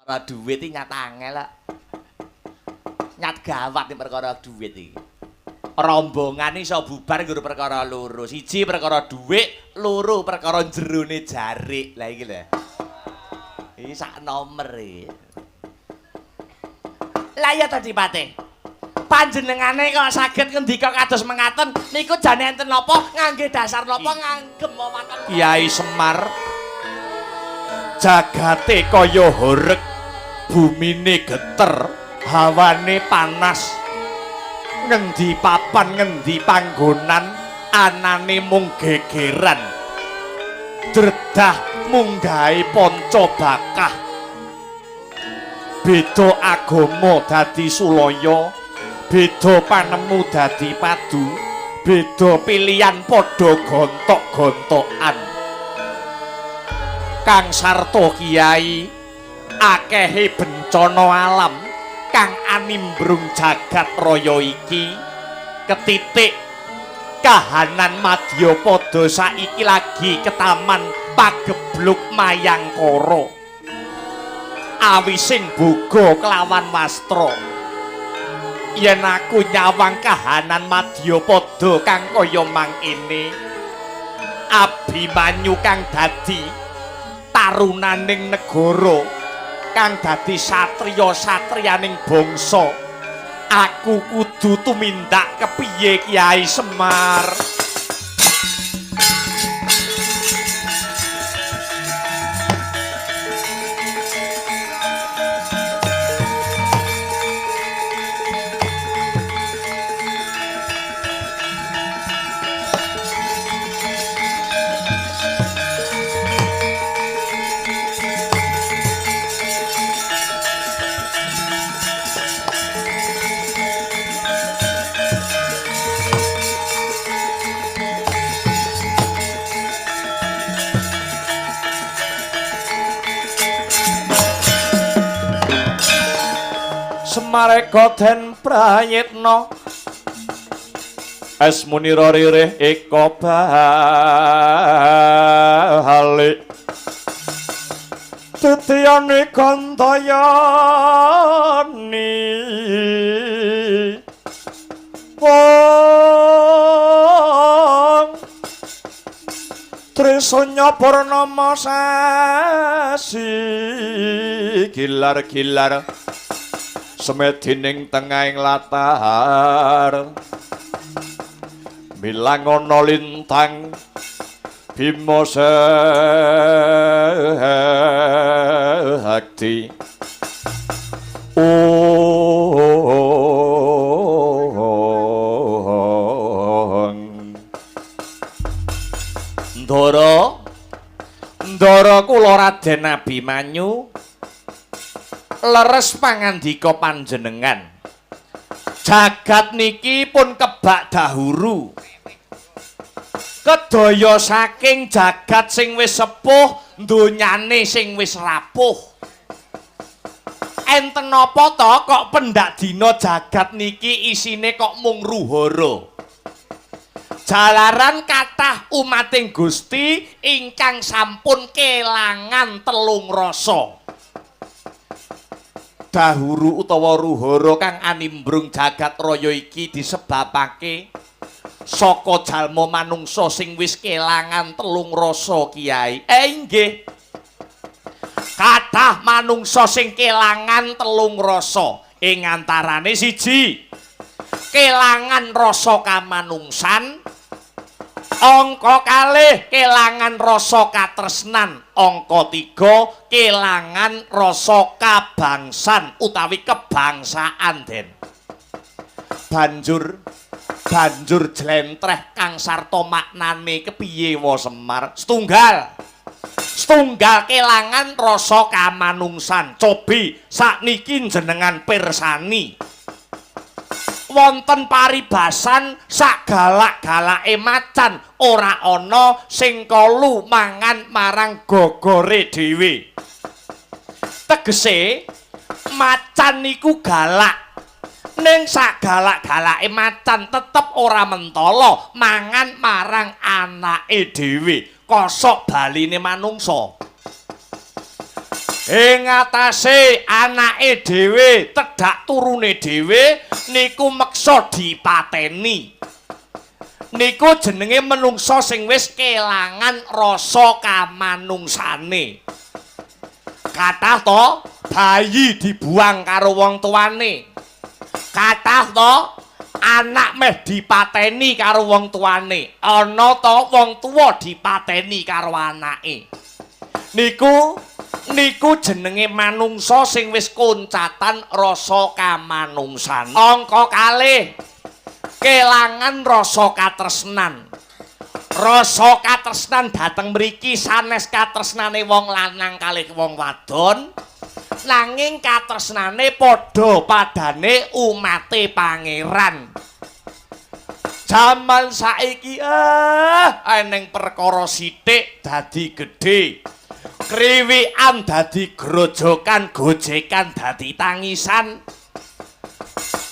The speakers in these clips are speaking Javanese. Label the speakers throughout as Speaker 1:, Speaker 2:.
Speaker 1: Perkara duit iki nyat angel kok. Nyat gawat nek perkara duit iki. Rombongan iso bubar nggo perkara loro. Siji perkara dhuwit, loro perkara jerone jarik. Lah iki lho. Iki sak nomer iki. Lah iya to Dipate. Panjenengane kok saged ngendika kados mengaten niku jane enten napa ngangge dasar napa nganggem wawaten
Speaker 2: Kiai Semar jagate kaya horeg, bumine geter, hawane panas. Ngendi papan, ngendi panggonan anane mung gegeran. Dredah munggahe panca bakah. Beda agama dadi sulaya, beda panemu dadi padu, beda pilihan padha gontok-gontokan. Kang Sarto Kiai, akehe bencana alam kang animbrung jagat raya iki ketitik kahanan madyapada saiki lagi ketaman pagebluk mayangkara awising boga kelawan wastra. Yen aku nyawang kahanan madyapada kang kaya mangkene, Abimanyu kang dadi tarunaning negara, kang dadi satriya-satriyaning bangsa, aku kudu tumindak kepiye Kiai Semar? Semareka den prayitna es munira ririh eka balik tetiyane kantayani wong trisanya purnama sasi gilar-gilar semedi ning tengahing latar milang ana lintang Bima Sakti.
Speaker 1: Ndara, ndara kula Raden Abimanyu leres pangandika panjenengan. Jagat niki pun kebak dahuru. Kedaya saking jagat sing wis sepuh, donyane sing wis rapuh. Enten napa to kok pendak dina jagat niki isine kok mung ruhara? Jalaran kathah umating Gusti ingkang sampun kelangan telung rasa. Dahuru utawa ruhara kang animbrung jagat raya iki disebabake saka jalma manungsa sing wis kelangan telung rasa Kiai. Inggih. Kathah manungsa sing kelangan telung rasa, ing antarane siji kelangan rasa kamanungsan, angka kalih kelangan rasa katresnan, angka 3 kelangan rasa kabangsan utawi kebangsaan. Den banjur jlentreh Kang Sarto maknane kepiye wa Semar? Setunggal kelangan rasa kamanungsan. Cobi sakniki jenengan pirsani wonten paribasan sak galak-galake macan ora ana sing kolu mangan marang gogore dhewe. Tegese macan niku galak, ning sak galak-galake macan tetep ora mentala mangan marang anake dhewe. Kosok baline manungsa.
Speaker 2: Ing atase anake dhewe, tedhak turune dhewe niku meksa dipateni. Niku jenenge menungsa sing wis kelangan rasa kamanungsane. Kathah to bayi dibuang karo wong tuane. Kathah to anak meh dipateni karo wong tuane. Ana to wong tuwa dipateni karo anake. Niku jenenge manungsa sing wis koncatan rasa kamanungsan. Angka kalih kelangan rasa katresnan. Rasa katresnan dateng mriki sanes katresnane wong lanang kalih wong wadon, nanging katresnane padha padane umate pangeran. Jaman saiki eneng perkara sithik dadi gedhe. Kriwikan dadi grojokan, gojekan dadi tangisan.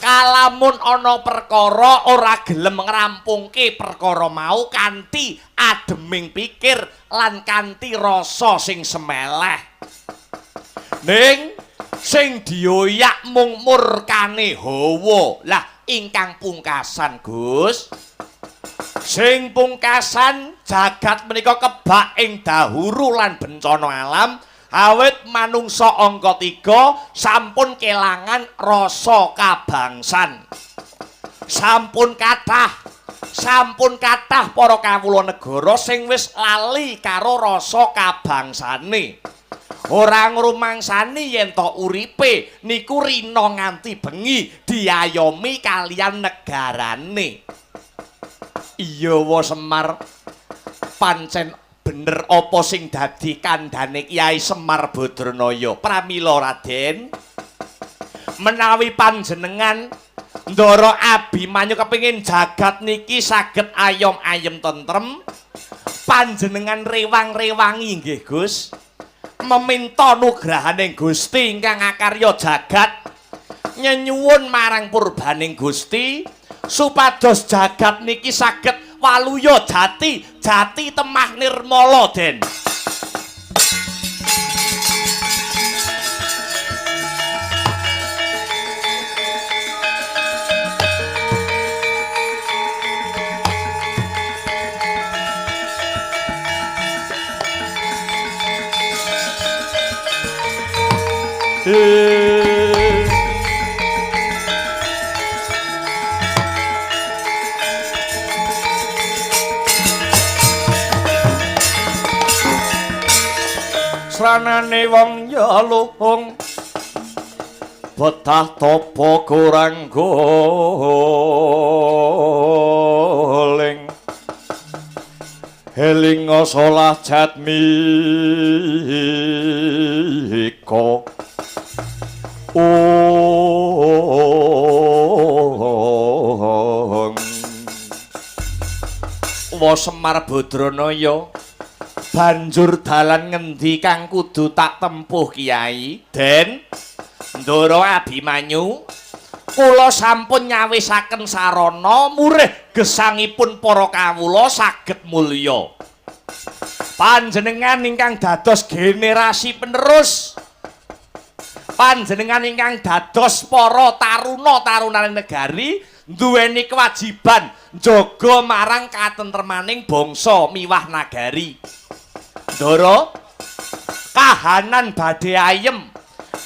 Speaker 2: Kalamun ana perkara ora gelem ngrampungke perkara mau kanthi ademing pikir lan kanthi rasa sing semeleh. Ning sing dioyak mung murkane hawa. Lah ingkang pungkasan, Gus. Sing pungkasan jagat menika kebak ing dahuru lan bencana alam awit manungsa angka 3 sampun kelangan rasa kabangsan. Sampun kathah para kawula negara sing wis lali karo rasa kabangsane. Ora ngrumangsani yen to uripe niku rina nganti bengi diayomi kalian negarane. Iya wa Semar, pancen bener apa sing dadi kandhane Kyai Semar Badranaya. Pramila Raden, menawi panjenengan Ndara Abimanyu kepengin jagat niki saged ayom ayem tentrem, panjenengan rewang-rewangi nggih Gus, meminta nugrahaning Gusti ingkang akarya jagat, nyenyuwun marang purbaning Gusti supados jagat niki saged waluya jati, jati temah nirmala, Den. Sranane wong yaluhung betah tapa kurang goling, elinga solah jatmika. Ong Wa Semar Badranaya, banjur dalan ngendi kang kudu tak tempuh Kyai? Den Ndara Abimanyu, kula sampun nyawisaken sarana murih gesangipun para kawula saged mulya. Panjenengan ingkang dados generasi penerus, panjenengan ingkang dados para taruna-tarunaning negari duweni kewajiban njaga marang katentremaning bangsa miwah nagari. Ndara, kahanan badhe ayem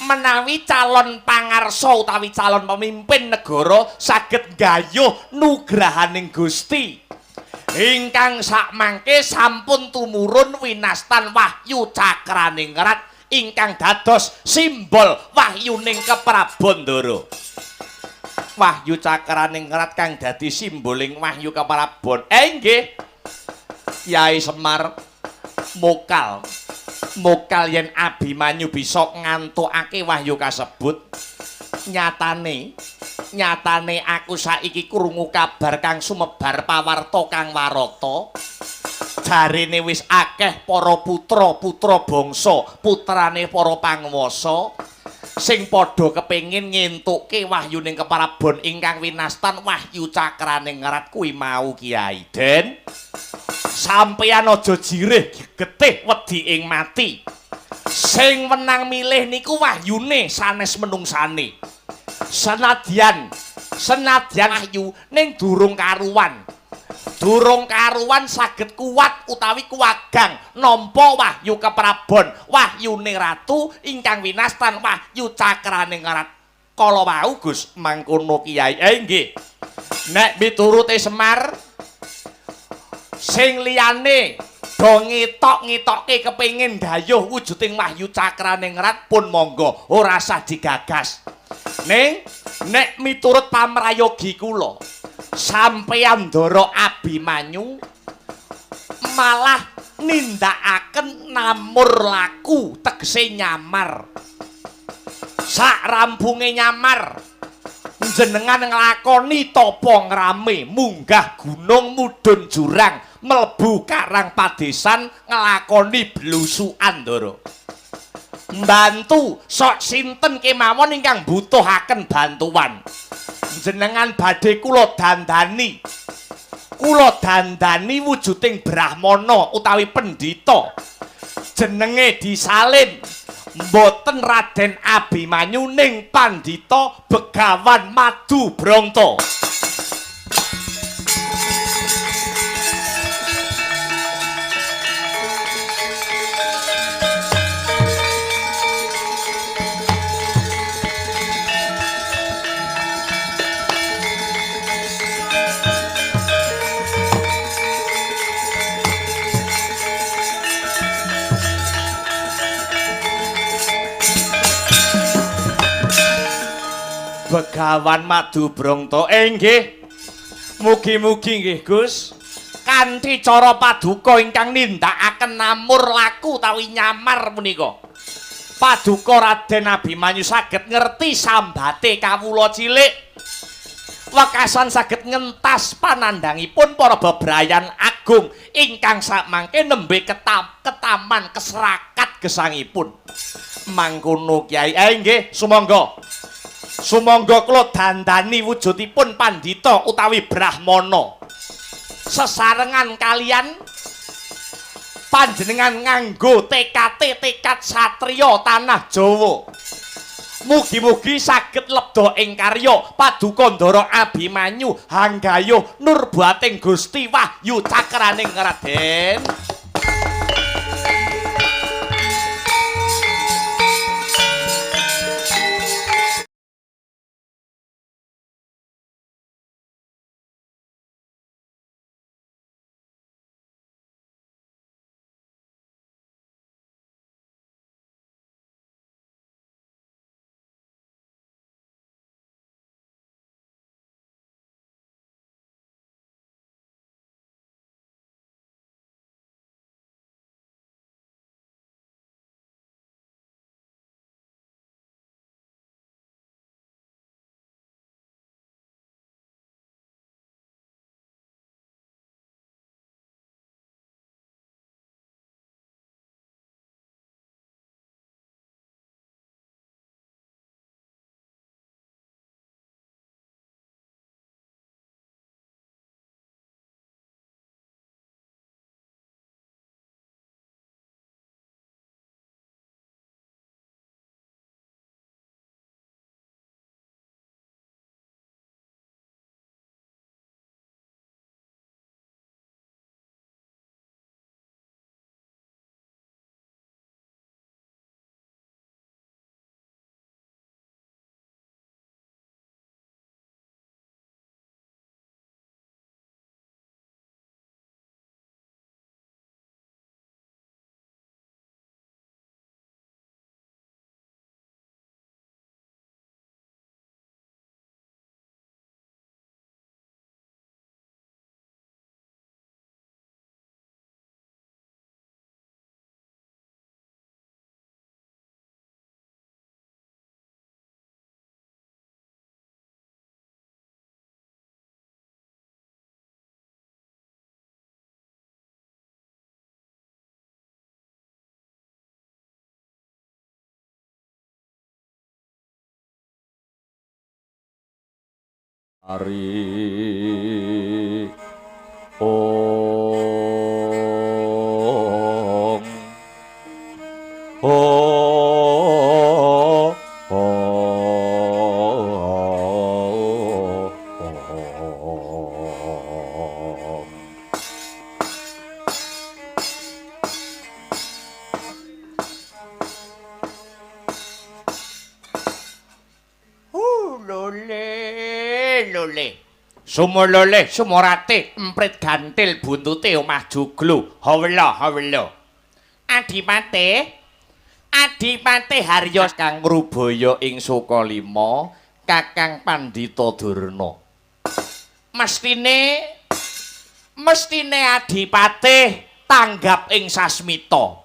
Speaker 2: menawi calon pangarsa utawi calon pemimpin negara saged nggayuh nugrahaning Gusti ingkang sakmangke sampun tumurun winastan wahyu cakraningrat ingkang dados simbol wahyuning keprabon. Ndara, wahyu cakraningrat kang dadi simboling wahyu keprabon. Nggih Kyai Semar, mokal mokal yen Abimanyu bisa ngantukake wahyu kasebut. Nyatane nyatane aku saiki krungu kabar kang sumebar pawarta kang warata. Jarene wis akeh para putra-putra bangsa, putrane para panguwasa sing padha kepengin ngentukke wahyuning keprabon ingkang winastan wahyu cakraningrat kuwi mau Kyai. Den, sampeyan aja jirih getih wedi ing mati. Sing wenang milih niku wahyune sanes menungsane. Senadyan wahyu ning durung karuwan. Durung karuwan saged kuat utawi kuwagang nampa wahyu keprabon, wahyune ratu ingkang winastan wahyu cakraning rat. Kala wau Gus mangkono Kiai. Nggih. Nek miturute Semar sing liyane do ngetok-ngetokke kepengin gayuh wujuding wahyu cakraning rat pun monggo, ora usah digagas. Ning nek miturut pamrayogi kula, sampeyan Ndara Abimanyu malah nindakaken namur laku, tegese nyamar. Sak rampunge nyamar, jenengan nglakoni tapa ngrame, munggah gunung mudhun jurang, mlebu karang padesan nglakoni blusukan Ndara. Mbantu sok sinten kemawon ingkang butuhaken bantuan. Jenengan badhe kula dandani. Kula dandani wujuding brahmana utawi pendhita. Jenenge disalin mboten Raden Abimanyu ning Pandhita Begawan Madu Brangta. Begawan Madu Brangta. Nggih. Mugi-mugi nggih Gus. Kanthi cara paduka ingkang nindakaken namur laku utawi nyamar punika. Paduka Raden Abimanyu saged ngerti sambate kawula cilik. Wekasan saged ngentas panandhangipun para bebrayan agung ingkang samangke nembe ketaman kesrakat gesangipun. Mangkono Kyai. Nggih, sumangga. Sumangga kula dandani wujudipun pandhita utawi brahmana. Sesarengan kalian panjenengan nganggo TKT tekad satriya tanah Jawa. Mugi-mugi saged lebda ing karya paduka Ndara Abimanyu hanggayuh nurbating Gusti Wahyu Cakraning Raden.
Speaker 3: Ari Om Om.
Speaker 2: Lole. Sumolole sumorate emprit gantil buntute omah joglo. Hawela hawela. Adipate Adipate Harya Kang Rubaya ing Sukalima, Kakang Pandhita Durna. Mestine mestine Adipate tanggap ing sasmita.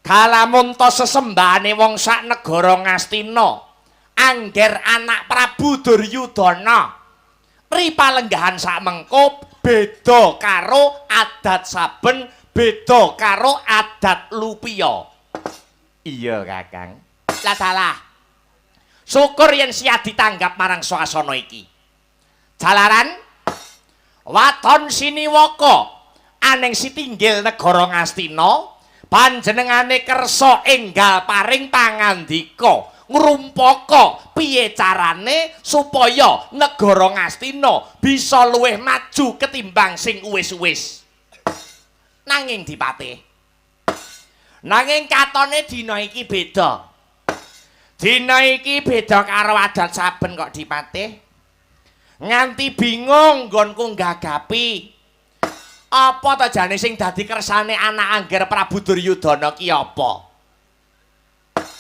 Speaker 2: Kalamunta sesembahane wong sak negara Ngastina, angger anak Prabu Duryudana ripalenggahan sak mengko beda karo adat saben, beda karo adat Lupiya. Iya, Kakang. Lah salah. Syukur yen siap ditanggap marang swasana iki. Jalaran waton siniwaka aning sitinggil negara Ngastina, panjenengane kersa enggal paring pangandika ngrumpaka piye carane supaya negara Ngastina bisa luwih maju ketimbang sing uwis-uwis. Nanging dipate. Nanging katone dina iki beda. Dina iki beda karo adat saben kok dipate. Nganti bingung nggonku nggagapi. Apa ta jane sing dadi kersane anak angger Prabu Duryudana ki apa?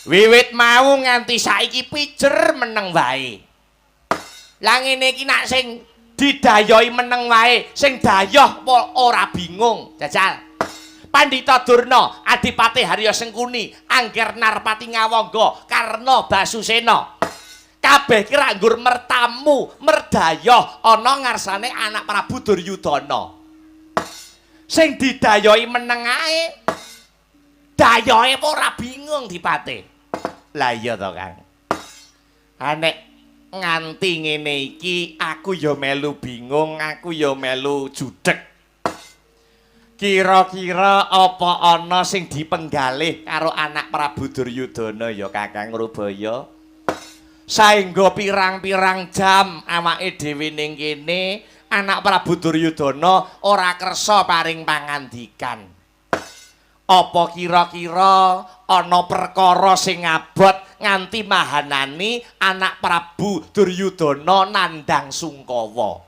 Speaker 2: Wiwit mau nganti saiki pijer meneng wae. Lah ngene iki nak sing didayoi meneng wae, sing dayoh ora bingung. Jajal. Pandhita Durna, Adipati Harya Sengkuni, Angger Narpati Ngawangga, Karna Basusena. Kabeh ki rak nggur mertamu, merdayoh ana ngarsane anak Prabu Duryudana. Sing didayoi meneng ae. Dayohe apa ora bingung dipate. Lah iya to, Kang. Nek nganti ngene iki aku ya melu bingung, aku ya melu judeg. Kira-kira apa ana sing dipenggalih karo anak Prabu Duryudana ya Kakang Rubaya? Saengga pirang-pirang jam awake dhewe ning kene, anak Prabu Duryudana ora kersa paring pangandikan. Apa kira-kira ana perkara sing abot nganti mahanani anak Prabu Duryudana nandhang sungkawa?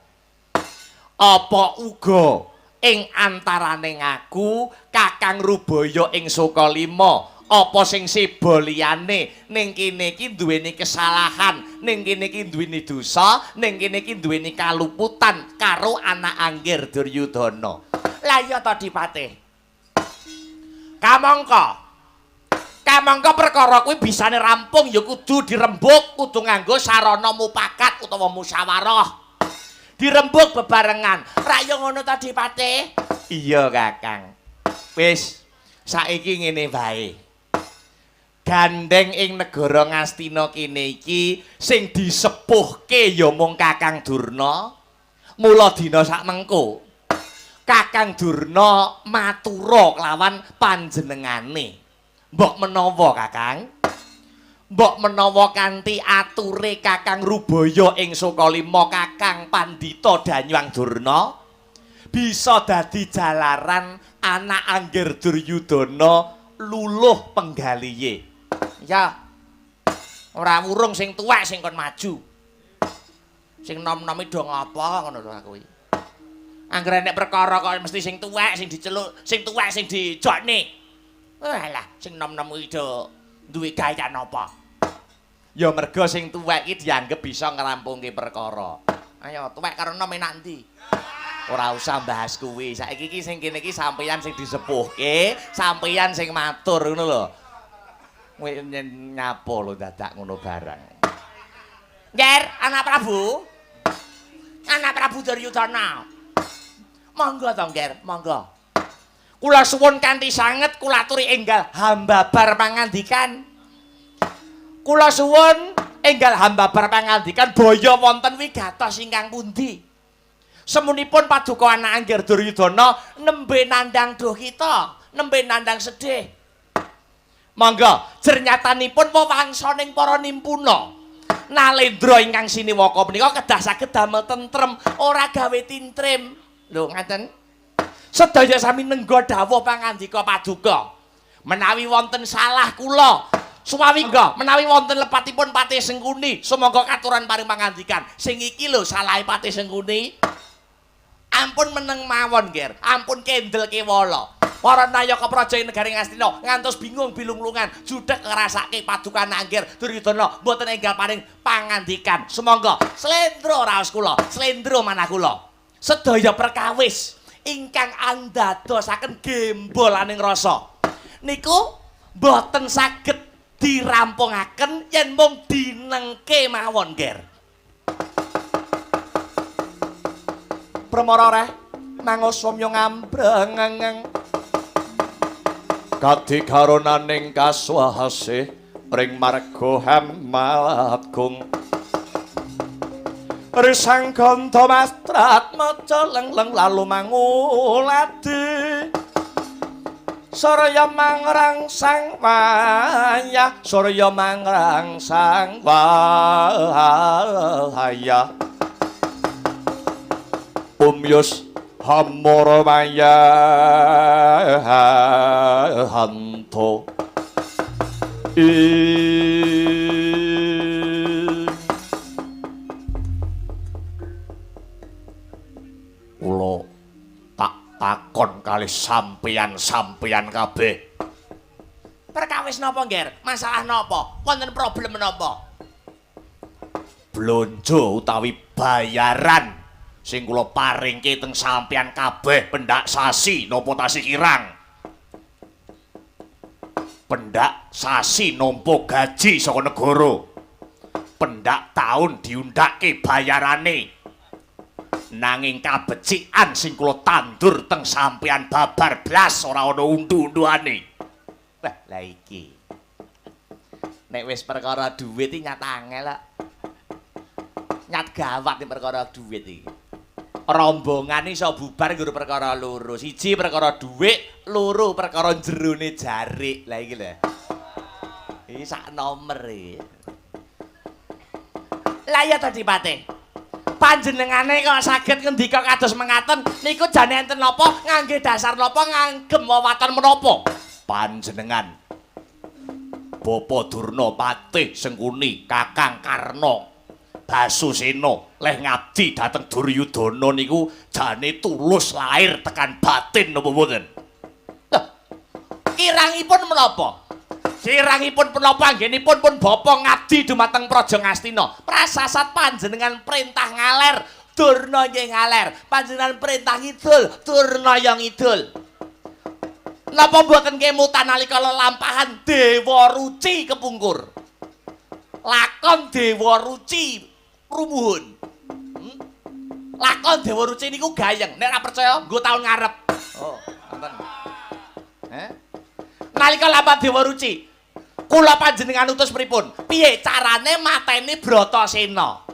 Speaker 2: Apa uga ing antarane ngaku Kakang Rubaya ing Sukalima apa sing seba liyane ning kene iki duweni kesalahan, ning kene iki duweni dosa, ning kene iki duweni kaluputan karo anak angger Duryudana? Lah iya to Dipate. Kamangka kamangka perkara kuwi bisane rampung ya kudu dirembuk, kudu nganggo sarana mupakat utawa musyawarah. Dirembuk bebarengan. Rak ya ngono ta Dipate? Iya, Kakang. Wis, saiki ngene wae. Gandeng ing negara Ngastina kene iki sing disepuhke ya mung Kakang Durna. Mula dina sak mengko Kakang Durna matura kelawan panjenengane. Mbok menawa Kakang, mbok menawa kanthi ature Kakang Rubaya ing Sukalima, Kakang Pandhita Danyang Durna bisa dadi jalaran anak angger Duryudana luluh penggalihe. Ya. Ora wurung sing tuwek sing kon maju. Sing nom-nomi do ngapa ngono lho aku iki. Anggere nek perkara kok mesti sing tuwek sing diceluk, sing tuwek sing dijokne. Walah, sing nom-nom kuwi do duwe gaya napa? Ya mergo sing tuwek iki dianggep bisa ngrampungke perkara. Ayo, tuwek karo nom enak ndi? Ora usah bahas kuwi. Saiki iki sing kene iki sampeyan sing disepuhke, sampeyan sing matur ngono lho. Kowe nyapa lho dadak ngono barang. Nger, anak Prabu. Anak Prabu Duryudana. Monggo to, Nger, monggo. Kula suwun kanthi sanget kula aturi enggal hambabar pangandikan. Kula suwun enggal hambabar pangandikan boyo wonten wigatos ingkang pundi? Semunipun paduka anak angger Duryudana nembe nandhang duh kita, nembe nandhang sedih. Monggo, jernyatanipun wewangsaning para nimpuna. Nalendra ingkang siniwaka menika kedah saged damel tentrem, ora gawe tintrim. Lho, ngaten. Sedaya sami nengga dawuh pangandika paduka. Menawi wonten salah kula, Suwawingga menawi wonten lepatipun Patih Sengkuni, sumangga katuran paring pangandikan. Sing iki lho salahe Patih Sengkuni. Ampun meneng mawon, Ger. Ampun kendel kewala. Para nayaka praja ing negari Ngastina ngantos bingung bilunglungan, judhek ngrasake paduka Anggir Duryudana mboten enggal paring pangandikan. Sumangga slendro raos kula, slendro manah kula. Sedaya perkawis ingkang andadosaken gembolaning rasa niku mboten saged dirampungaken yen mung dinengke mawon, Ger.
Speaker 3: Premara reh mangosomya ngambrengeng kadigaronaning kaswasih ring marga Hamalatgung risang ganda mastrat maca leng-leng lalu manguladi surya mangrangsang wayah surya mangrangsang wayah umyus hamara mayahanto kula tak takon kali sampeyan-sampeyan kabeh.
Speaker 2: Perkawis napa, Nger? Masalah napa? Wonten problem napa?
Speaker 3: Blonjo utawi bayaran sing kula paringke teng sampeyan kabeh pendak sasi napa tasih kirang? Pendak sasi nampa gaji saka negara. Pendak taun diundhake bayarane. Nanging kabecikan sing kula tandur teng sampeyan babar blas ora ana undu-unduane.
Speaker 1: Wah, lah iki. Nek wis perkara dhuwit iki nyat angel kok. Nyat gawat nek perkara dhuwit iki. Rombongan iso bubar nggo perkara loro. Siji perkara dhuwit, loro perkara jerone jarik. Lah iki lho. Iki sak nomer iki.
Speaker 2: Lah iya to, Dipate. Panjenengane kok saged ngendika kados mengaten niku jane enten napa ngangge dasar napa ngagem wewaton menapa?
Speaker 3: Panjenengan Bapa Durna Patih Sengkuni Kakang Karna Basusena leh ngabdi dhateng Duryudana niku jane tulus lahir tekan batin napa mboten?
Speaker 2: Lho, kirangipun menapa? Kirangipun menapa anggenipun pun bapa ngabdi dumateng Praja Ngastina? Prasasat panjenengan perintah ngaler, Durna nggih ngaler. Panjenengan perintah ngidul, Durna ya ngidul. Napa mboten kemutan nalika lelampahan Dewa Ruci kepungkur? Lakon Dewa Ruci rumuhun. Lakon Dewa Ruci niku gayeng. Nek ora percaya nggo taun ngarep.
Speaker 1: Oh, wonten. Eh?
Speaker 2: Nalika lampahan Dewa Ruci, kula panjenengan utus pripun? Piye carane mateni Bratasena?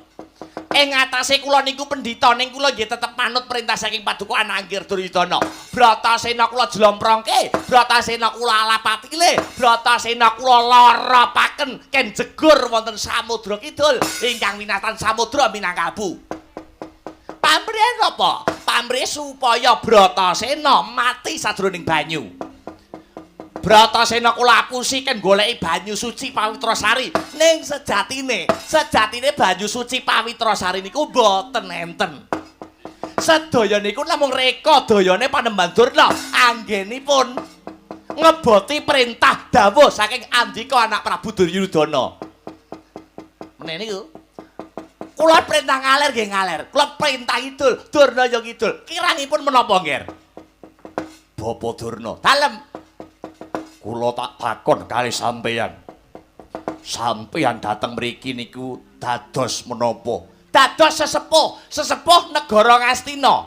Speaker 2: Ing atase kula niku pendhita ning kula nggih tetep manut perintah saking Paduka Ananggir Duryudana. Bratasena kula jlomprongke, Bratasena kula alapatile, Bratasena kula loropaken ken jegur wonten Samudra Kidul ingkang winatan samudra Minangkabu. Pamrih napa? Pamrih supaya Bratasena mati sajroning banyu. Bratasena kula apusi ken goleki banyu suci Pawitrasari. Ning sejatine, sejatine banyu suci Pawitrasari niku mboten enten. Sedaya niku namung reka dayane Panembahan Durna anggenipun ngeboti perintah dawuh saking Andika anak Prabu Duryudana. Meneh niku kula perintah ngaler nggih ngaler, kula perintah ngidul, Durna ya ngidul. Kirangipun menapa, Nger?
Speaker 3: Bapa Durna,
Speaker 2: dalem
Speaker 3: kula tak takon kali sampeyan. Sampeyan dateng mriki niku dados menapa?
Speaker 2: Dados sesepuh, sesepuh negara Ngastina.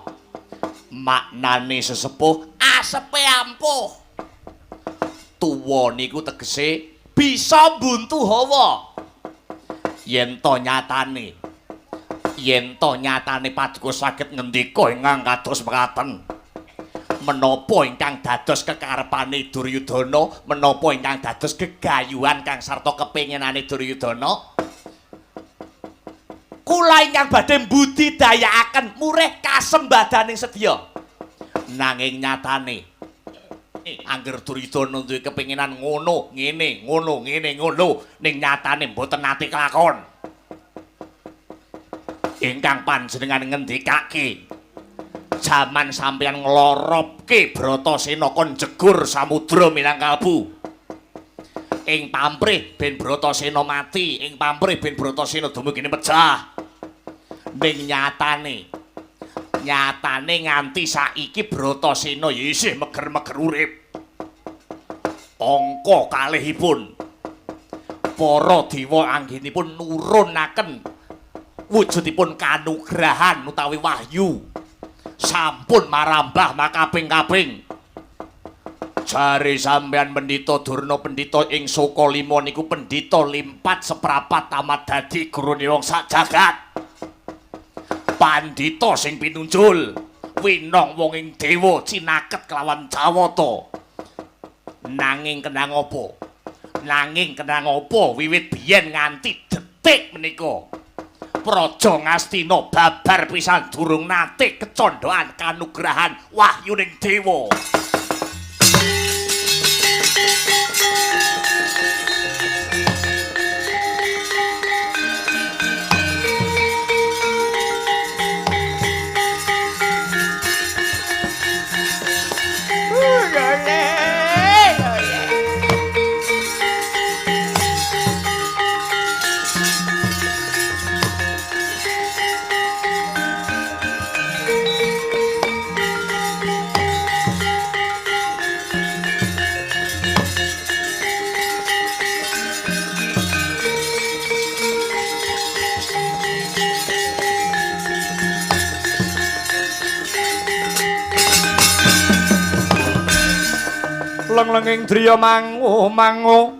Speaker 3: Maknane sesepuh
Speaker 2: asepe ampuh.
Speaker 3: Tuwa niku tegese
Speaker 2: bisa mbuntu hawa.
Speaker 3: Yen to nyatane, yen to nyatane paduka saged ngendika ingkang kados mekaten. Menapa ingkang dados kekarepane Duryudana, menapa ingkang dados gegayuhan kang sarta kepinginane Duryudana?
Speaker 2: Kula ingkang badhe mbudidayakaken murih kasembadaning sedya.
Speaker 3: Nanging nyatane Angger Duryudana duwe kepinginan ngono, ngene, ngono, ngene, ngono, ning nyatane mboten nate kelakon. Ingkang panjenengan ngendikake jaman sampeyan ngloropke Bratasena kon jegur samudra minangkalbu. Ing pamrih ben Bratasena mati, ing pamrih ben Bratasena dumugine pecah. Ning nyatane, nyatane nganti saiki Bratasena ya isih meger-meger urip. Angka kalihipun para dewa anggenipun nurunaken wujudipun kanugrahan utawi wahyu sampun marambah makaping-kaping. Jare sampeyan Pendhita Durna, pendhita ing Sokalima niku pendhita limpat seprapat tamat dadi gurune wong sak jagat. Pandhita sing pinunjul winong wong ing dewa cinaket kelawan Jawata. Nanging kenang apa? Nanging kenang apa wiwit biyen nganti detik menika Praja Ngastina babar pisan durung nate kecondhoan kanugrahan wahyuning dewa. Lenglenging driya mangu mangu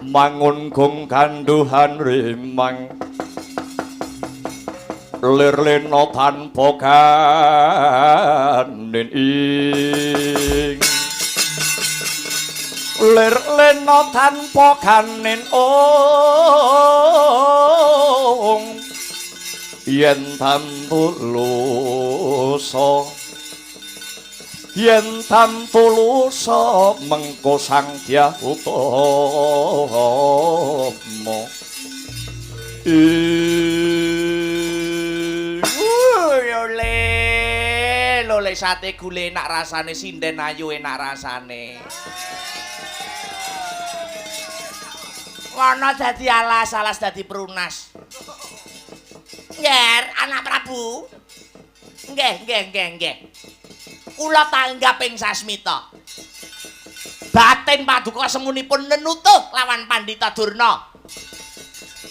Speaker 3: mangun gong ganduhan rimang lir lena tanpa ganin ing lir lena tanpa ganin ong yen tantulusa yen tantulusa mengko Sang Dyah Utama.
Speaker 1: Lole, lole sate gule enak rasane, sinden ayu enak rasane. Wono dadi alas-alas dadi prunas. Nger, anak Prabu. Nggih, nggih, nggih, nggih. Kula tanggap ing sasmita. Batin paduka semunipun nenutuh lawan Pandhita Durna.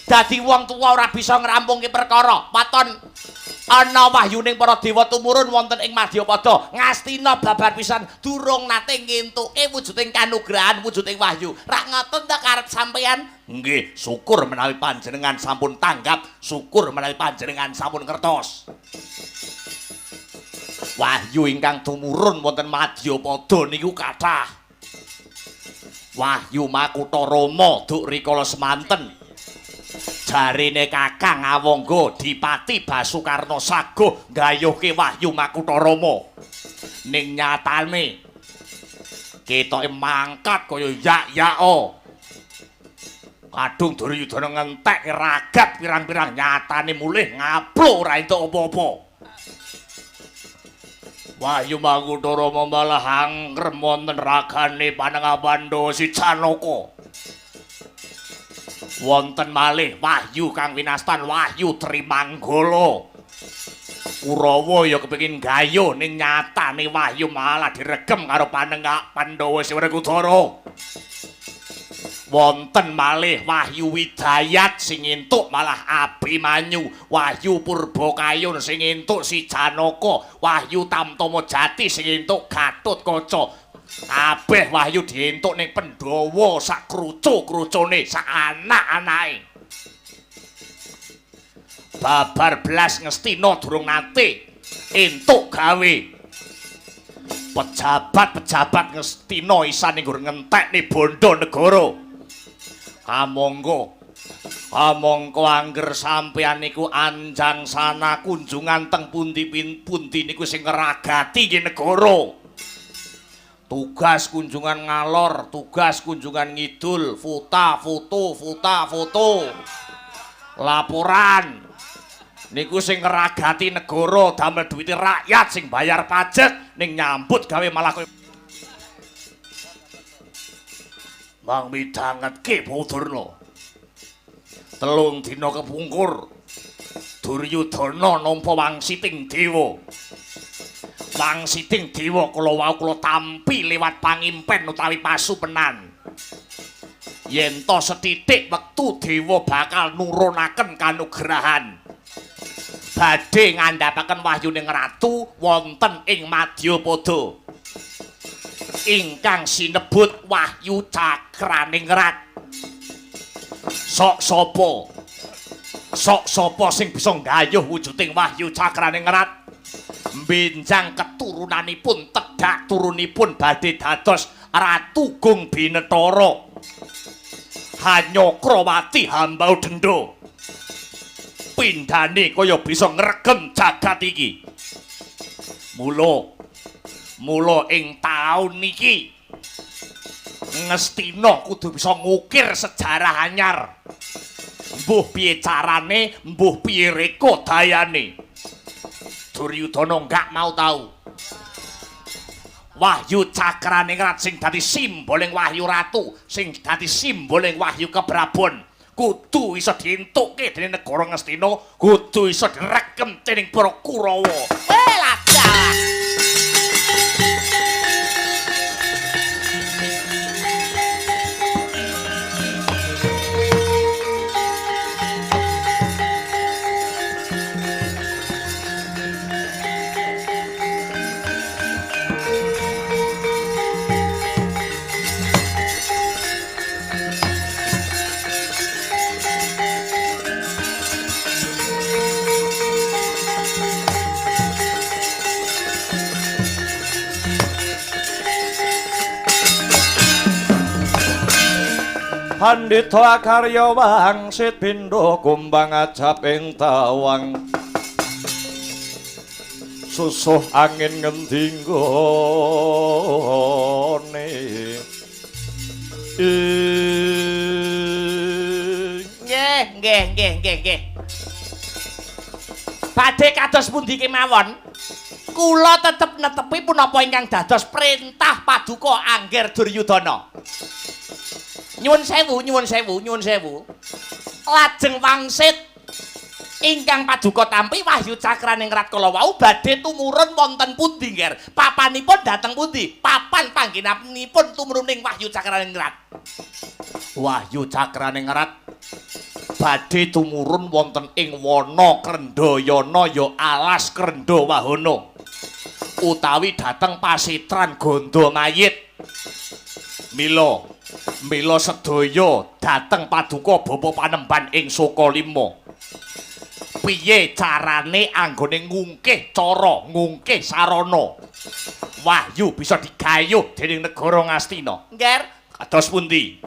Speaker 1: Dadi wong tuwa ora bisa ngrampungke perkara. Waton ana wahyuning para dewa tumurun wonten ing Madyapada. Ngastina babar pisan durung nate ngentuke wujuding kanugrahan, wujuding wahyu. Rak ngoten ta karep sampeyan?
Speaker 3: Nggih, syukur menawi panjenengan sampun tanggap, syukur menawi panjenengan sampun ngertos. Wahyu ingkang tumurun wonten Madyapada niku kathah. Wahyu Makutha Rama duk rikala semanten. Jarene Kakang Awangga Dipati Basukarna saguh nggayuhke Wahyu Makutha Rama. Ning nyatane ketoke mangkat kaya yak-yako. Kadung Duryudana ngentekke ragat pirang-pirang, nyatane mulih ngapluk ora entuk apa-apa. Wahyu Makutha Rama malah angkrem wonten ragane Panengah Pandhawa si Janaka. Wonten malih wahyu kang winastan Wahyu Trimanggala. Kurawa ya kepengin gayuh ning nyatane wahyu malah diregem karo Panengah Pandhawa si Werkudara. Wonten malih Wahyu Widayat sing entuk malah Abimanyu, Wahyu Purbakayun sing entuk si Janaka, Wahyu Tamtama Jati sing entuk Gatotkaca. Kabeh wahyu dientuk ning Pandhawa sak krucu-krucune, sak anak-anake. Babar blas Ngastina durung nate entuk gawe. Pejabat-pejabat Ngastina isan nggur ngentekne bondo negara. Kamangka kamangka angger sampeyan niku anjangsana kunjungan teng pundi-pundi niku sing ngragati nggih negara.
Speaker 2: Tugas kunjungan ngalor, tugas kunjungan ngidul, futa foto, futa foto. Laporan. Niku sing ngragati negara, damel duwite rakyat sing bayar pajak ning nyambut gawe malah koyo Mang midhangetke Durna. 3 dina kepungkur Duryudana nampa wangsiting dewa. Wangsiting dewa kula wau kula tampi liwat pangimpen utawi pasupenan. Yen to sethithik wektu dewa bakal nurunaken kanugrahan. Badhe ngandhapaken wahyuning ratu wonten ing Madyapada. Ingkang sinebut Wahyu Cakraningrat. Sok sapa sing bisa nggayuh wujuding Wahyu Cakraningrat? Benjang keturunanipun tedhak turunipun badhe dados Ratu Gung Binetara. Hanyokrawati hambau denda. Pindhane kaya bisa ngregem jagat iki. Mula ing taun iki Ngastina kudu bisa ngukir sejarah anyar. Mbuh piye carane, mbuh piye reka dayane. Duryudana enggak mau tahu. Wahyu Cakraningrat sing dadi simboling Wahyu Ratu, sing dadi simboling Wahyu Keprabon, kudu iso dientukke dening negara Ngastina, kudu iso direkem dening para Kurawa.
Speaker 1: Weh,
Speaker 4: Pandhita akarya wangsit pindha kumbang ajab ing tawang. Susuh angin ngendi nggone.
Speaker 1: Nggih, nggih, nggih, nggih, nggih. Badhe kados pundi kemawon? Kula tetep netepi punapa ingkang dados perintah paduka Angger Duryudana. Nyuwun sewu, nyuwun sewu, nyuwun sewu. Lajeng wangsit ingkang paduka tampi Wahyu Cakraningrat kala wau badhe tumurun wonten pundi, Ngger? Papanipun dhateng pundi? Papan panggenanipun tumuruning Wahyu Cakraningrat.
Speaker 2: Wahyu Cakraningrat badhe tumurun wonten ing wana Krendhayana ya alas Krendhawahana utawi dhateng pasitran Gandamayit. Mila sedaya dhateng paduka Bapa Panembahan ing Sukalima. Piye carane anggone ngungkih cara, ngungkih sarana wahyu bisa digayuh dening negara Ngastina?
Speaker 1: Ngger,
Speaker 2: kados pundi?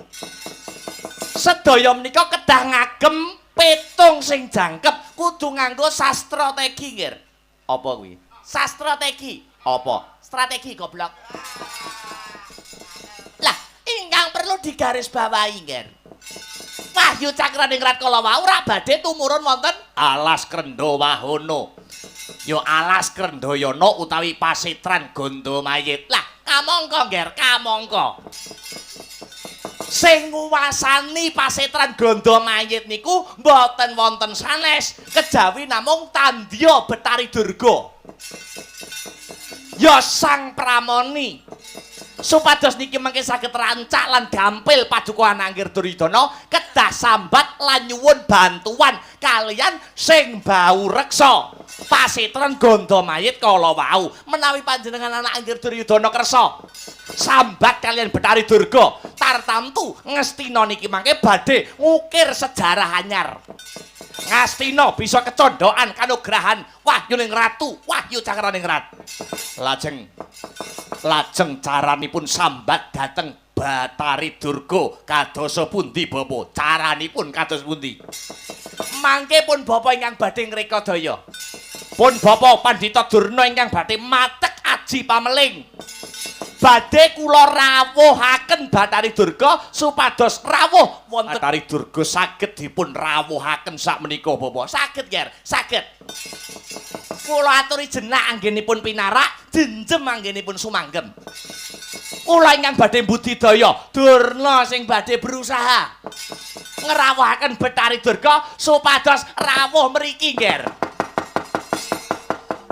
Speaker 1: Sedaya menika kedah ngagem petung sing jangkep, kudu nganggo sastrategi, Ngger.
Speaker 2: Apa kuwi?
Speaker 1: Sastrategi.
Speaker 2: Apa?
Speaker 1: Strategi goblok. Lah, ingkang perlu digarisbawahi, Ngger. Wahyu Cakraningrat kala wau ora badhe tumurun wonten
Speaker 2: alas Krendhawahana. Ya alas Krendhayana utawi pasitran Gandamayit.
Speaker 1: Lah, kamangka, Ngger, kamangka. Sing nguwasani pasetran Gandamayit niku mboten wonten sanes, kejawi namung Tandya Betari Durga. Ya Sang Pramoni. Supados niki mangke saged rancak lan gampil paduka Angger Duryudana kedah sambat lan nyuwun bantuan kaliyan sing bau reksa pasetran Gandamayit kala wau. Menawi panjenengan anak Angger Duryudana kersa sambat kaliyan Betari Durga, tartamtu Ngastina niki mangke badhe ngukir sejarah anyar. Ngastina bisa kecondhokan kanugrahan Wahyuning Ratu, Wahyu Cakraningrat.
Speaker 2: Lajeng caranipun sambat dhateng Batari Durga kadosa pundi, Bapa? Caranipun kados pundi?
Speaker 1: Mangke pun Bapa ingkang badhe ngrekadaya. Pun Bapa Pandhita Durna ingkang badhe matek aji pameling. Badhe kula rawuhaken Bathari Durga supados rawuh wonten
Speaker 2: Bathari Durga saged dipun rawuhaken sakmenika Bapak.
Speaker 1: Saged, Ger, saged. Kula aturi jenak anggenipun pinarak, jenjem anggenipun sumanggem. Kula ingkang badhe budidaya, Durna sing badhe berusaha ngrawuhaken Bathari Durga supados rawuh mriki, Ger.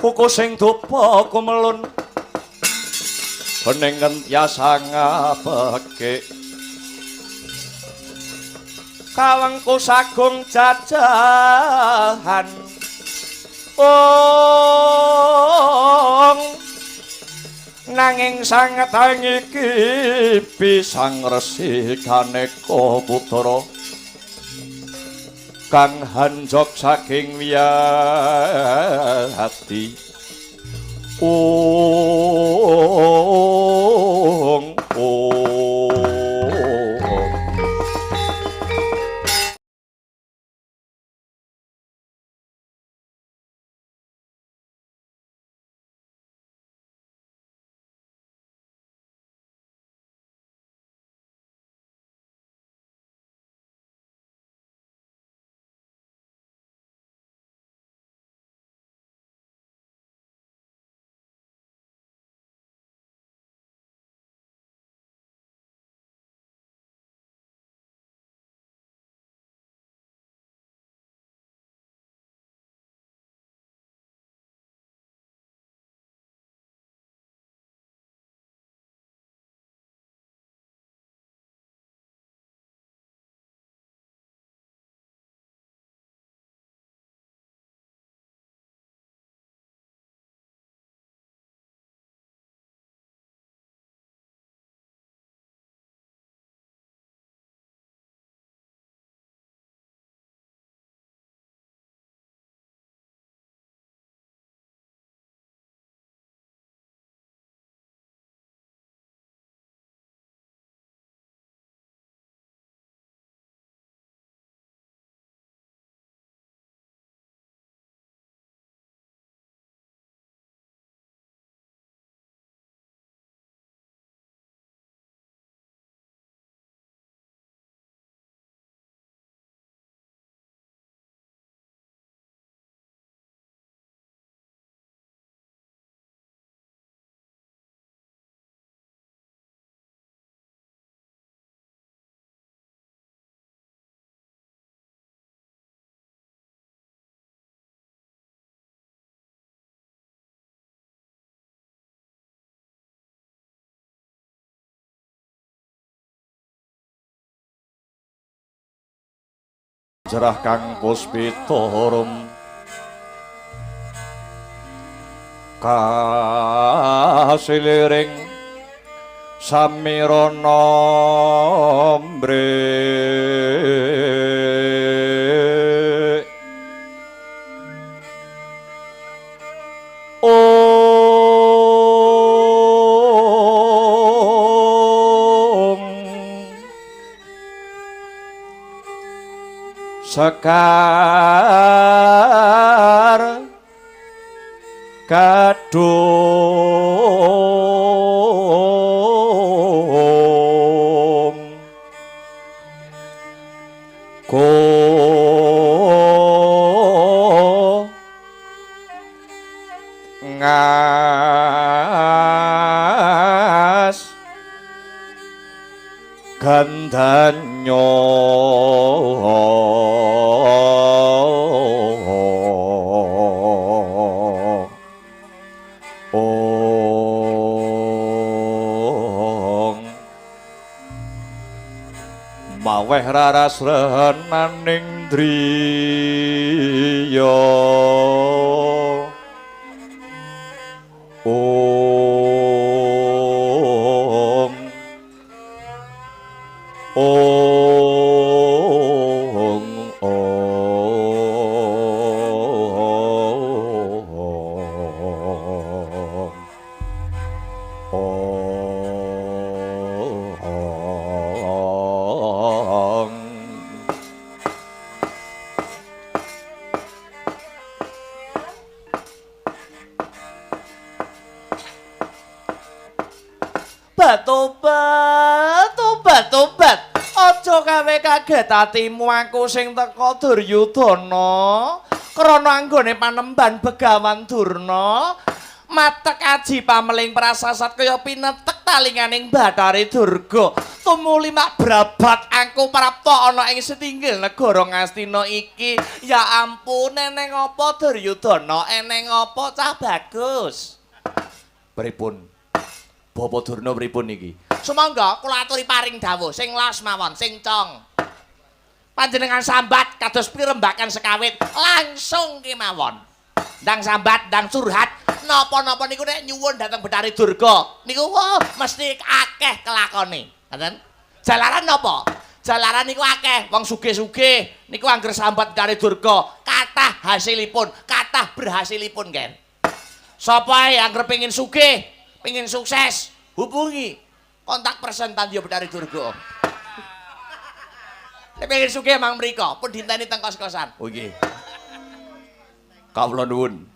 Speaker 4: Kuku sing dupa kumelun bening kentyasa ngapeke kawengku sagung jajahan ong nanging sanget iki pisang resi kaneka putra kang hanjok saking wiyati ong ong. Jerah kang puspita rum kasiliring samirana mbre Sekar kadung ko ngas gandanyo maweh raras renaning driya om ong ong ong.
Speaker 1: Tobat, tobat, tobat, tobat. Aja gawe kaget atimu aku sing teka Duryudana. Krana anggone panemban Begawan Durna. Matek aji pameling prasasat kaya pinetek talinganing Bathari Durga. Tumuli mak brabat aku prapta ana ing setinggil negara Ngastina iki. Ya ampun, eneng apa Duryudana, eneng apa cah bagus?
Speaker 3: Pripun? Bapak Durna pripun iki?
Speaker 1: Sumangga kula aturi paring dawuh sing los mawon, sing cong. Panjenengan sambat kados pirembakan sekawit langsung kemawon. Ndang sambat, ndang curhat, napa-napa niku nek nyuwun dhateng Bathari Durga niku wah mesti akeh kelakone. Ngoten? Jalaran napa? Jalaran niku akeh wong sugih-sugih niku angger sambat Bathari Durga kathah hasilipun, kathah berhasilipun, Ken. Sapa ae angger pengin sugih, pengin sukses, hubungi kontak person Tandya Bathari Durga. Nek pengin sugih mang mriko, pun dinteni teng kos-kosan.
Speaker 3: Oh nggih. Kawula nuwun.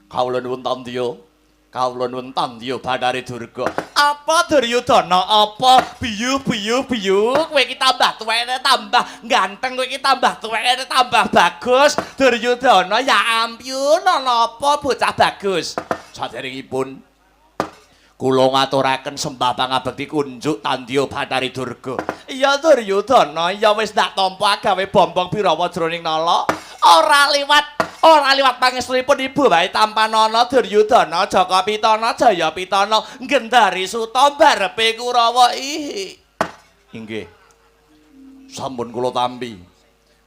Speaker 3: Kawula nuwun Tandya. Kawula nuwun Tandya Bathari Durga.
Speaker 1: Apa Duryudana? Apa biyu biyu biyu? Kowe iki tambah tuweke tambah ganteng, kowe iki tambah tuweke tambah bagus. Duryudana, ya ampun, ana apa bocah bagus?
Speaker 3: Saderengipun kula ngaturaken sembah pangabekti kunjuk Tandya Bathari Durga.
Speaker 1: Iya Duryudana, ya wis tak tampa gawe bombong birawa jroning nala. Ora liwat pangestunipun ibu wae tampanana Duryudana, Jaka Pitana, Jaya Pitana, Gendari Suta barepe Kurawa ihi.
Speaker 3: Inggih. Sampun kula tampi.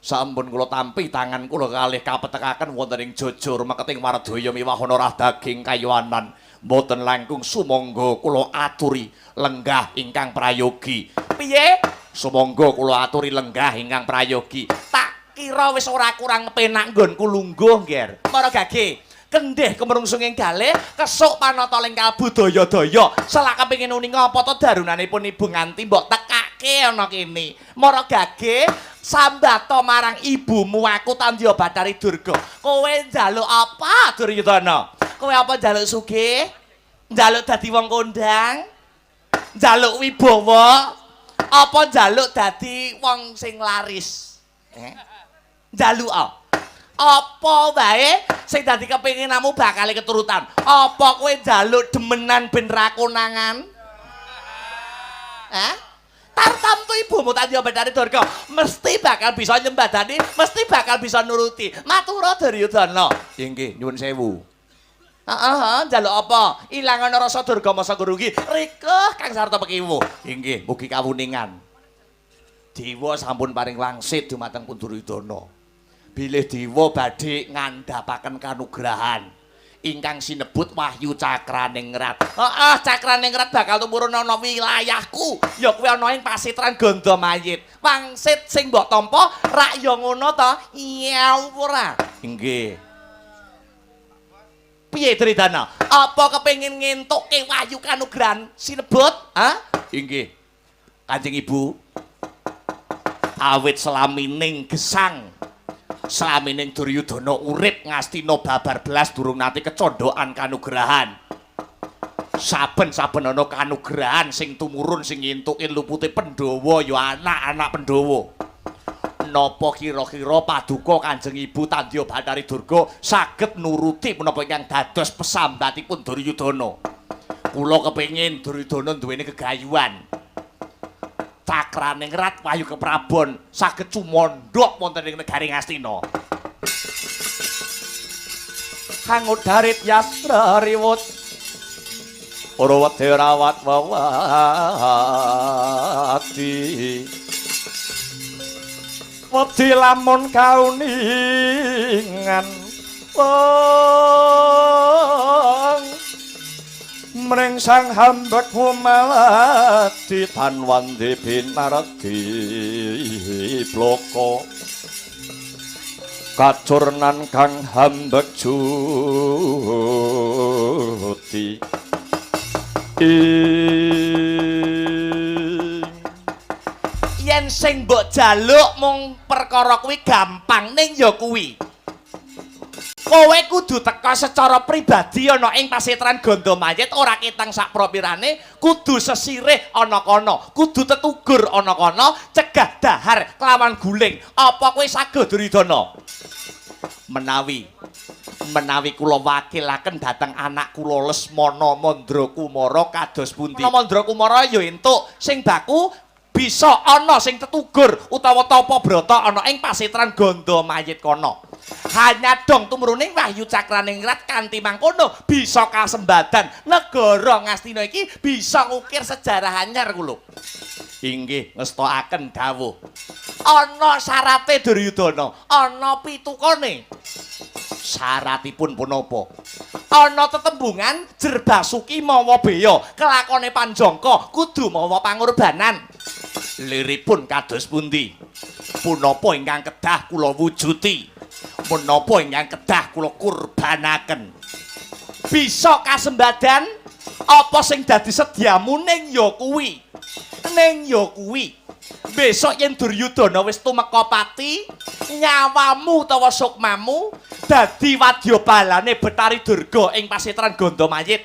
Speaker 3: Sampun kula tampi tangan kula kalih kapetekaken wonten ing jujur meketing wardaya miwahana rah daging kayuanan. Mboten langkung sumangga kula aturi lenggah ingkang prayogi.
Speaker 1: Piye?
Speaker 3: Sumangga kula aturi lenggah ingkang prayogi.
Speaker 1: Tak kira wis ora kurang penak nggonku lungguh, Nger. Para gage, kendih kemrungsunging galih, kesuk panata ling kalbu daya-daya. Selak kepengin uninga apa to darunanipun ibu nganti mbok tekake ana kene. Mara gage, sambata marang ibumu aku Tandya Bathari Durga. Kowe njaluk apa, Duryudana? Kowe apa njaluk sugih? Njaluk dadi wong kondang? Njaluk wibawa? Apa njaluk dadi wong sing laris? Eh? Njaluk apa wae sing dadi kepinginanmu bakal keturutan. Apa kowe njaluk demenan ben ra konangan? Hah? Tartamtu ibumu Tandya Bathari Durga mesti bakal bisa nyembadani, mesti bakal bisa nuruti. Matura Duryudana.
Speaker 3: Inggih, nyuwun sewu.
Speaker 1: Heeh, heeh, njaluk apa? Ilang ana rasa durga masa rugi. Rikuh kang sarta pekiwu.
Speaker 3: Inggih, mugi kawuningan. Dewa sampun paring wangsit dumateng pun Duryudana. Bilih dewa badhe ngandhapaken kanugrahan ingkang sinebut Wahyu Cakraningrat.
Speaker 1: Heeh, Cakraningrat bakal tumurun ana wilayahku. Ya kuwi ana ing pasitran Gandamayit. Wangsit sing mbok tampa rak ya ngono to? Iya ora.
Speaker 3: Inggih.
Speaker 1: Piye Duryudana? Apa kepengin ngentukke wahyu kanugrahan sinebut? Hah?
Speaker 3: Inggih. Kanjeng Ibu, awit selamining gesang, selamining Duryudana urip ngastina babar belas durung nate kecondhokan kanugrahan. Saben-saben ana kanugrahan sing tumurun sing ngentuke lupute Pandhawa ya anak-anak Pandhawa. Napa kira-kira paduka Kanjeng Ibu Tandya Bathari Durga saged nuruti menapa ingkang dados pesambatipun Duryudana? Kula kepengin Duryudana duweni gegayuhan. Cakraningrat Wahyu Keprabon saged cumondhok wonten ing negari Ngastina.
Speaker 4: Hangudarit yastra riwut ora wedi rawat wewati wedi lamun kauningan wong mring sang hambek humawati tanwandi binardi bloko kacurnan kang hambek juti.
Speaker 1: Yen sing mbok jaluk mung perkara kuwi gampang, ning ya kuwi. Kowe kudu teka secara pribadi ana ing pasetran Gandamayit ora ketang sak propirane, kudu sesirih ana kono, kudu tetugur ana kono, cegah dahar kelawan guling. Apa kowe saguh Duryudana? Menawi menawi kula wakilaken dhateng anak kula Lesmana Mandrakumara kados pundi? Mandrakumara ya entuk sing baku bisa ana sing tetugur utawa tapa brata ana ing pasetran Gandamayit kono. Hanya dong tumruning Wahyu Cakraningrat kanthi mangkono bisa kasembadan negara Ngastina iki bisa ngukir sejarah anyar ku lho. Inggih ngestokaken dawuh. Ana syarate Duryudana, ana pitukane. Syaratipun punapa? Ana tetembungan Jerbasuki mawa beya, kelakone Panjangka kudu mawa pangorbanan. Liripun kados pundi? Punapa ingkang kedah kula wujuti? Menapa ingkang kedah kula kurbanaken? Bisa kasembadan apa sing dadi sedyamu ning ya kuwi. Ning ya kuwi. Besok yen Duryudana wis tumeka pati, nyawamu utawa sukmamu dadi wadyabalane Betari Durga ing pasetran Gandamayit.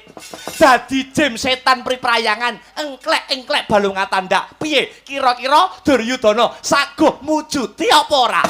Speaker 1: Dadi jim setan priprayangan, engklek-engklek balunga tandak. Piye kira-kira Duryudana saguh mujuti apa ora?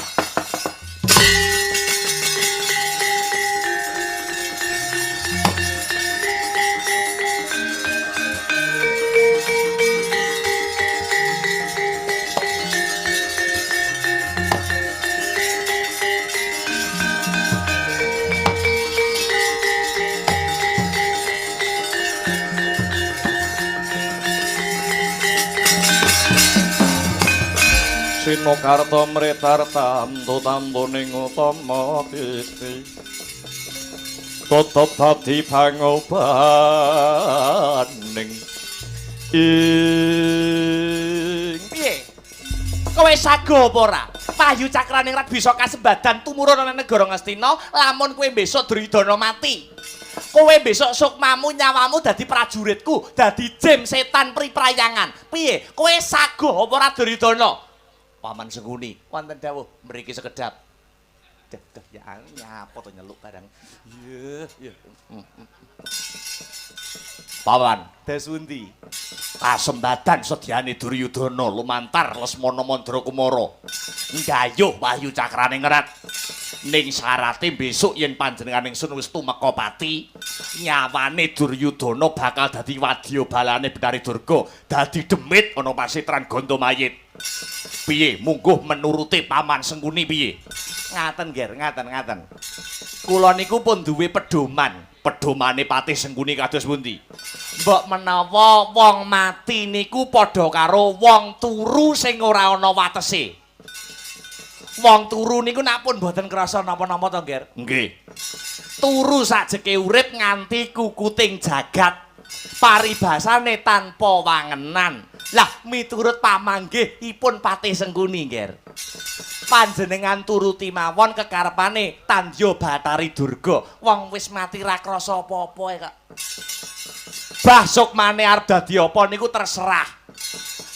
Speaker 4: Sinokarta mretar tamtu tamtuning utama titi tetep dadi pangobaning ing.
Speaker 1: Piye? Kowe sago apa ora? Wahyu Cakraningrat bisa kasembadan tumurun ana negara Ngastina lamun kowe besok Duryudana mati. Kowe besok sukmamu nyawamu dadi prajuritku, dadi jim setan priprayangan. Piye? Kowe sago apa ora Duryudana? Paman Sengkuni, wonten dawuh mriki sekedap. Dah, dah, ya nyapa to nyeluk barang. Iya, iya.
Speaker 3: Paman,
Speaker 1: Dasundi.
Speaker 3: Kasembadan sedyane Duryudana lumantar Lesmana Mandrakumara nggayuh Wahyu Cakraningrat. Ning syarate besok yen panjenengan ingsun wis tumeka pati, nyawane Duryudana bakal dadi wadyabalane Betari Durga, dadi demit ana pasetran Gandamayit. Piye mungguh menuruti Paman Sengkuni piye?
Speaker 1: Ngaten, Ger, ngaten, ngaten. Kula niku pun duwe pedoman.
Speaker 3: Pedomane Patih Sengkuni kados pundi?
Speaker 1: Mbok menawa wong mati niku padha karo wong turu sing ora ana watese. Wong turu niku nak pun mboten krasa napa-napa to, Ger?
Speaker 3: Nggih.
Speaker 1: Turu sajeke urip nganti kukuting jagat. Paribasane tanpa wangenan. Lah miturut pamanggihipun Patih Sengkuni, Ger. Panjenengan turuti mawon kekarepane Tandya Bathari Durga. Wong wis mati ra krasa apa-apa kok. Bah sukmane arep dadi apa niku terserah.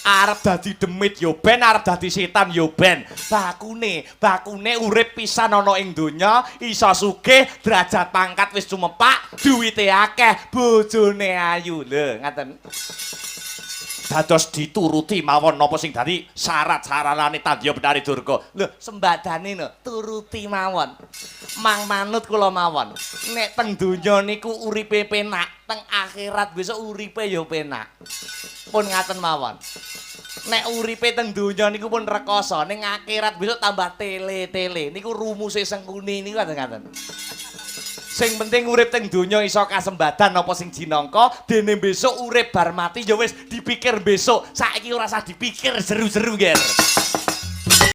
Speaker 1: Arep dadi demit yo ben, arep dadi setan yo ben. Bakune, bakune urip pisan ana ing donya, iso sugih, derajat pangkat wis cumepak, duwite akeh, bojone ayu. Lho, ngaten.
Speaker 3: Dados dituruti mawon napa sing dadi syarat-saranane Tandya Betari Durga.
Speaker 1: Lho, sembadane lho, turuti mawon. Mang manut kula mawon. Nek teng donya niku uripe penak, teng akhirat besok uripe ya penak. Pun ngaten mawon. Nek uripe teng donya niku pun rekoso, ning akhirat besok tambah tele-tele. Niku rumuse Sengkuni niku ngaten-ngaten. Sing penting urip teng donya iso kasembadan apa sing jinangka, dene besok urip bar mati ya wis dipikir besok. Saiki ora usah dipikir jeru-jeru, Ger.